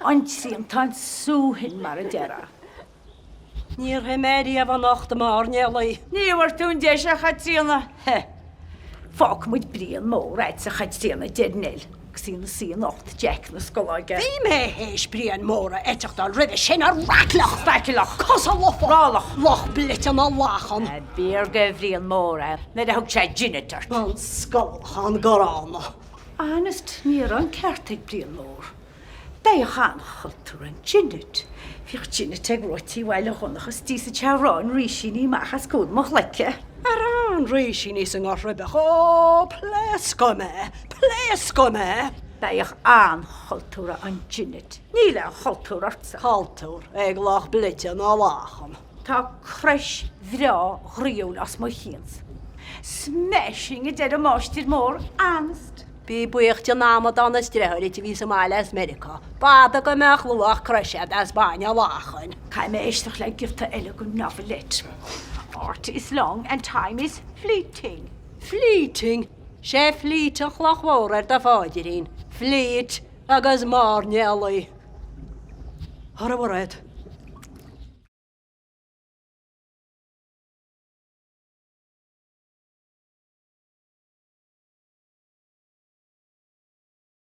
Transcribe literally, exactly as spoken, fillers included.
An trian, tha an sùthan mar a deir e. Nì mi ri a-màireach a-nochd, a Mhàrnealaidh. Nì mi ri thu an-dè seo, a Chatrìona. He. Fàgaidh mi Brian Mòr aig a' Chatrìona, a Dhèirdinn. Agus 's i na suidhe a-nochd aig an sgoil aige. Bidh mi tha Brian Mòr a' faighinn roimhe sin, a raglaich. Staigealach. Cosa lofa. Ràileach. Loch blidean a' làchain. A bheir gu Brian Mòr e, nuair a thug e Jeanette ort. An sgoil, chan gorm. Honest, nì mi an ceart aig Brian Mòr. Bhiodh e an-choltach ri Jeanette. Bhiodh Jeanette aig rudeigin a bha a' dol a dh'fhàs dìosail, a' ràdh rìsinnean a-mach às cùl mo chloiche. A' ràdh rìsinnean san gàrradh. O, pleasc mi, pleasc mi. Bhiodh e an-choltach ri Jeanette. Nì le choltach ortsa. Choltach aig loch blidean a' làchain. Tha cruise bhreá ghriùil os mo chionn. Smashing, a deir am maighstir mòr, honest. Bidh buidheachd nam amadán as dearbh air a bhith sa mhàl às Meireaga. Bàta gu math luath, cruise às bàna làchain. Caidh mi èisteachd le giota eile gun novelette. Art is long and time is fleeting. Fleeting? 'S e flìteach Loch Mhòr air do phàidrín. Fleet agus Màrnealaidh. Thoir a-mach iad.